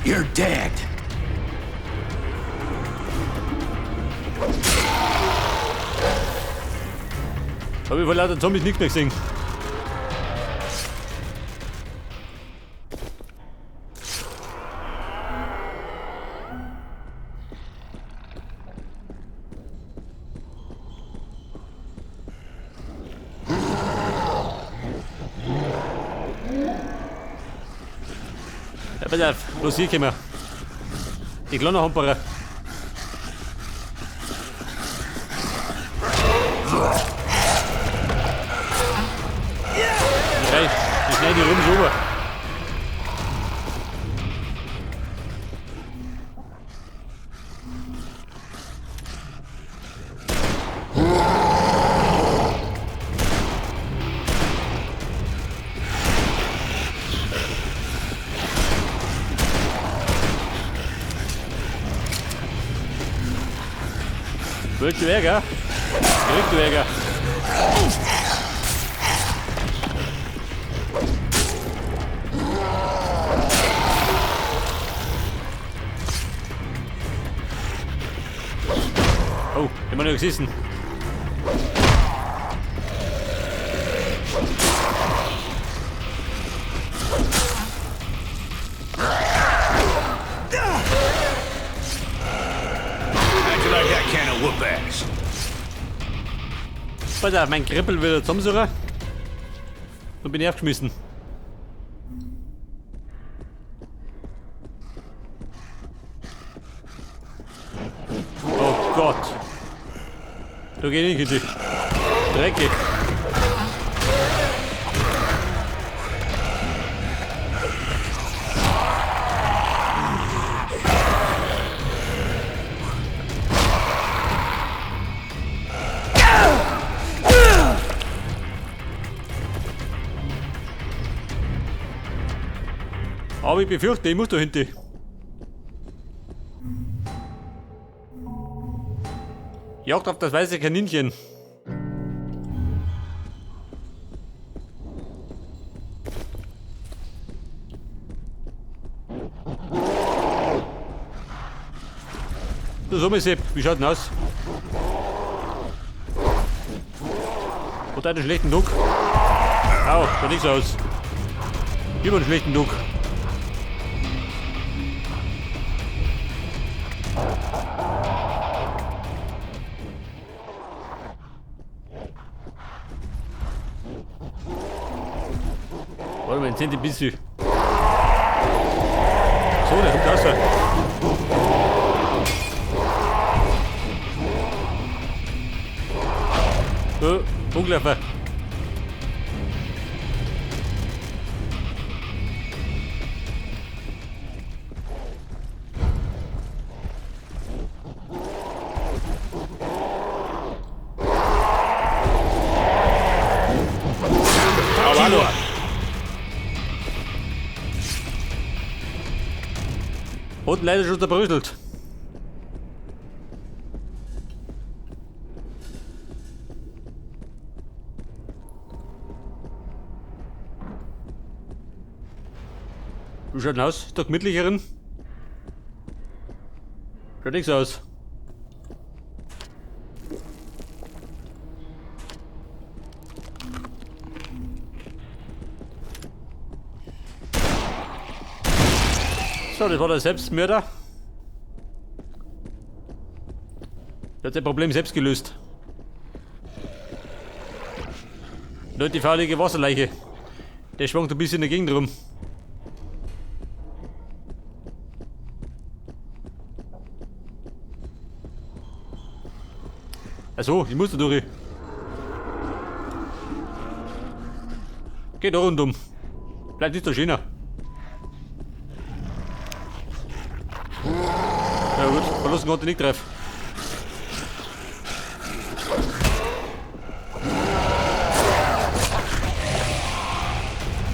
You're dead. Hab ich vor lauter Zombies nichts mehr gesehen. Ja, pass auf, los hier kommen. Die kleinen Hamperer. Die schneiden die rum rüber. Willst du Ärger? Kriegst du Ärger? Oh, immer noch gesessen. How'd you like that can of whoop ass? Pass auf, mein Krippel wieder zusammensuchen. Und bin ich aufgeschmissen. Oh Gott. Da geh ich nicht in die Strecke. Aber ich befürchte, ich muss da hinten. Jagd auf das weiße Kaninchen. So, mein Sepp, wie schaut denn aus? Hat einen schlechten Tag? Au, schaut nicht so aus. Gib einen schlechten Tag. Warte mal, jetzt sind die ein bisschen. So, der kommt raus. Oh, Unglaufen. Aber hallo. Hat leider schon zerbröselt. Wie schaut denn aus? Ist doch gemütlicheren? Schaut nichts aus. So, das war der Selbstmörder. Der hat sein Problem selbst gelöst. Nur die faulige Wasserleiche. Der schwankt ein bisschen in der Gegend rum. Achso, ich muss da durch. Geht da rundum. Bleibt nicht so schöner. Ja gut, verlassen konnte ich nicht treffen.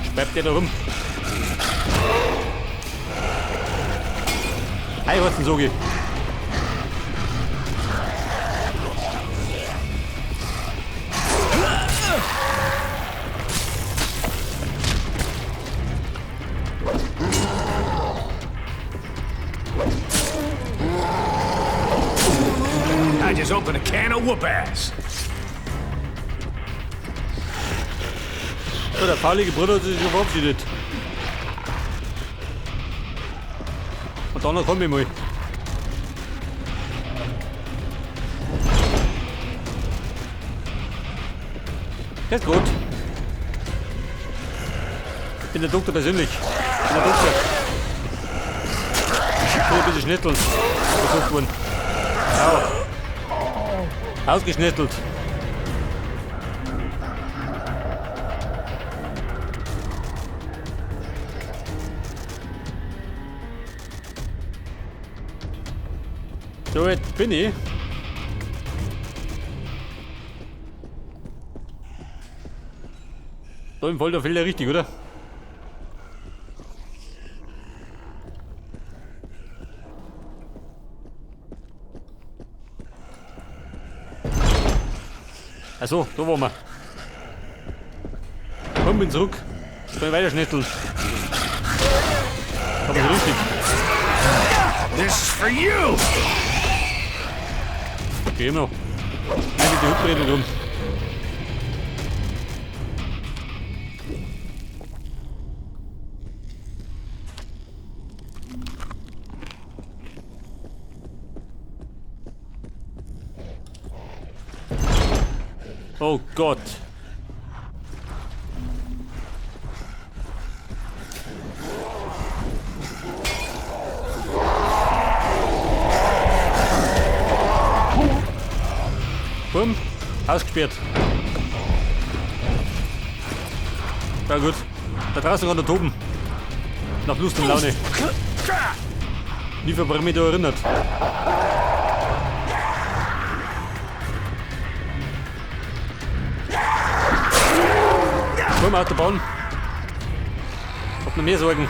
Speibt der da rum? Hi, was denn Sogi? just opened a can of whoop ass. So, der faulige Bruder hat sich schon verabschiedet. Und dann komm ich mal. Das ist gut. Ich bin der Doktor persönlich. Ich bin der Doktor. Ich will ein bisschen schnitteln. Versucht worden. Au. Ausgeschnittelt. So, jetzt bin ich. Da im Folter fällt er richtig, oder? Achso, da waren wir. Komm, bin zurück. Kann ich weiter schnitteln. Hab ich richtig. This is for you! Okay, immer noch. Nein, die Hutbretter rum. Oh Gott. Bumm, ausgesperrt. Ja gut. Da draußen kann er toben. Nach Lust und Laune. Nie verbrennt mich da erinnert. Komm, Autobahn. Hab noch mehr Sorgen.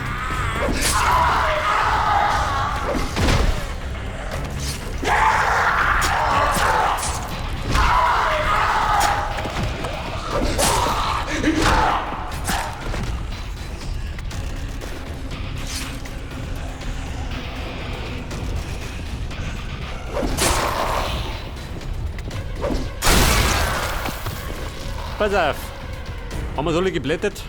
Pass auf. Haben wir alle geblättet?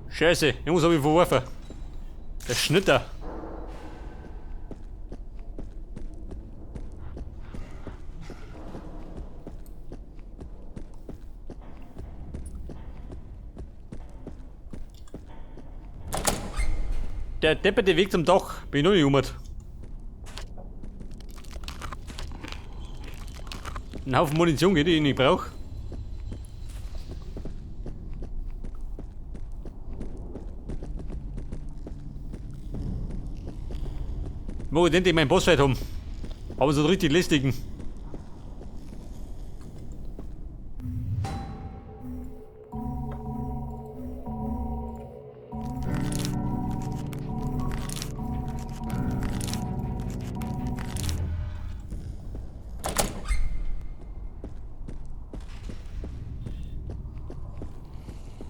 Scheiße, irgendwas hab ich verworfen. Der Schnitter. Der depperte Weg zum Dach. Bin ich noch nicht umgekehrt. Ein Haufen Munition geht, die ich nicht brauche. Wo ich endlich meinen Bossfight haben. Aber so einen richtig lästigen.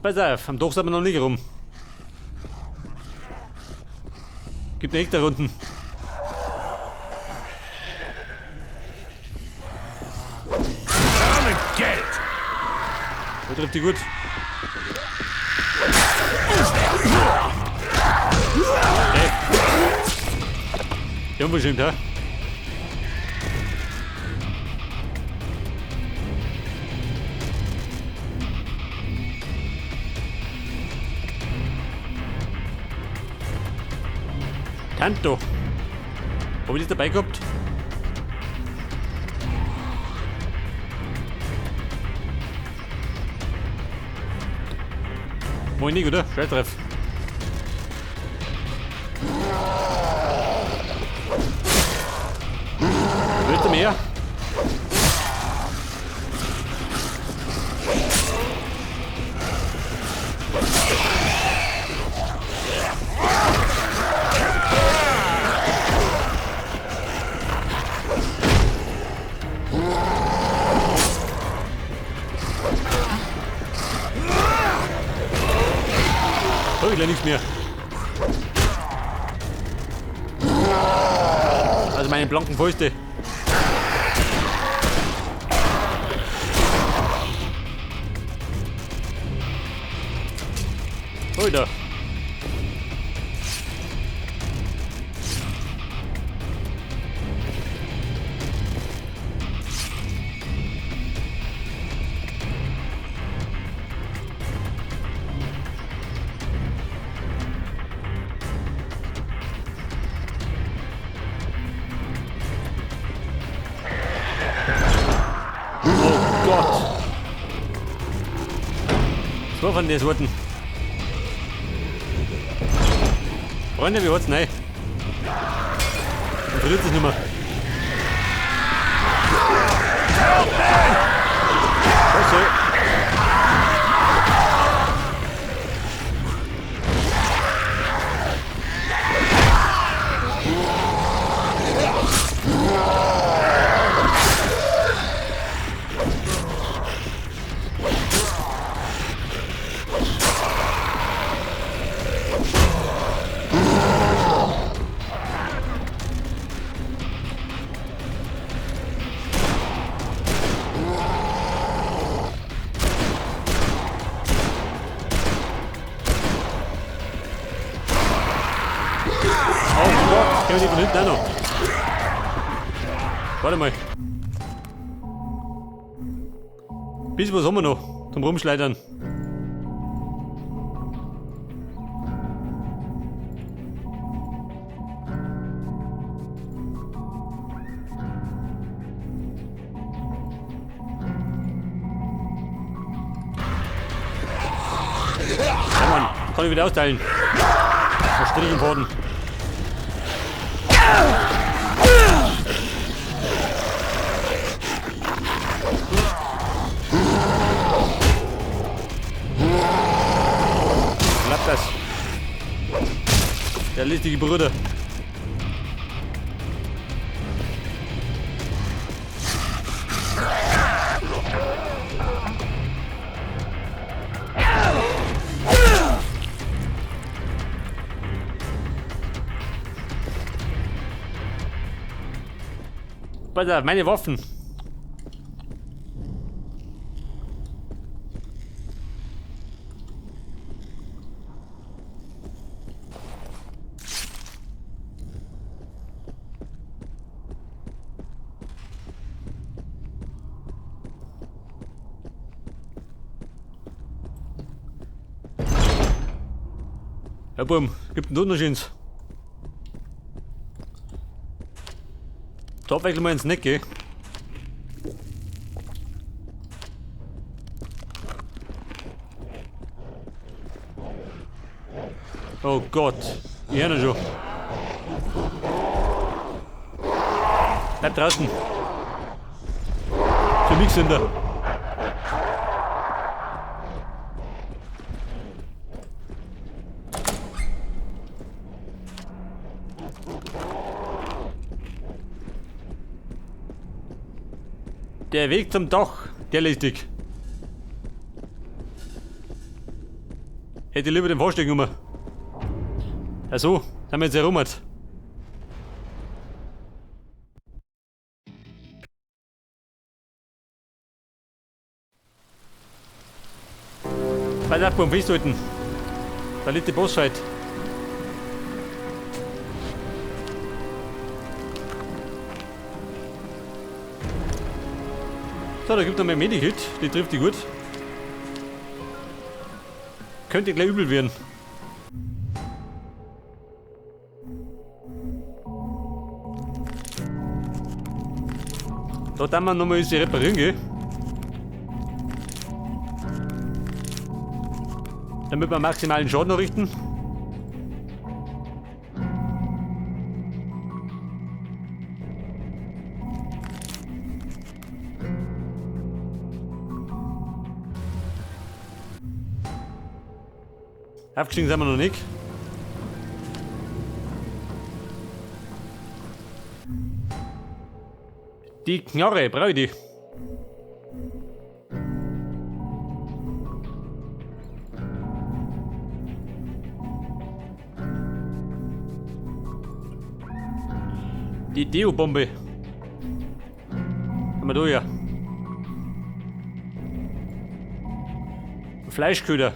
Pass auf, am Dach sind wir noch nicht rum. Gibt eine da unten. Come and get it! Der trifft die gut. Hey. Ja, unverschämt, hä? Tanto. Hab ich das dabei gehabt? Moin nicht, oder? Scheiß drauf. Willst du mehr? Hab ich gleich nichts mehr. Also meine blanken Fäuste. Alter. Oh Gott. So von den Sorten. Freunde, wie hat's nein? Dann verliert es nicht mehr. Scheiße. Oh Gott, kämen die von hinten auch noch. Warte mal. Bisschen was haben wir noch zum Rumschleudern. Ja Mann, kann ich wieder austeilen. Strich im Faden. Klappt das? Der listige Bruder. Pass auf, meine Waffen. Ja, Bumm, gibt einen Unterschied. Da wechseln wir ins Nick, gell? Oh Gott, ich hör ihn schon. Bleib draußen. Für mich sind da. Der Weg zum Dach, der listig. Hätte ich lieber den Fahrstuhl genommen. Ach so, haben wir jetzt herum. Pass auf, beim Festhalten. Da liegt die Bossfight. So, da gibt noch mehr Medikit, die trifft die gut. Könnte gleich übel werden. Da darf man nochmal sie reparieren gehen. Damit wir maximalen Schaden richten. Aufgestiegen sind wir noch nicht. Die Knarre, brauche ich die. Die Deo-Bombe. Haben wir da ja. Fleischköder.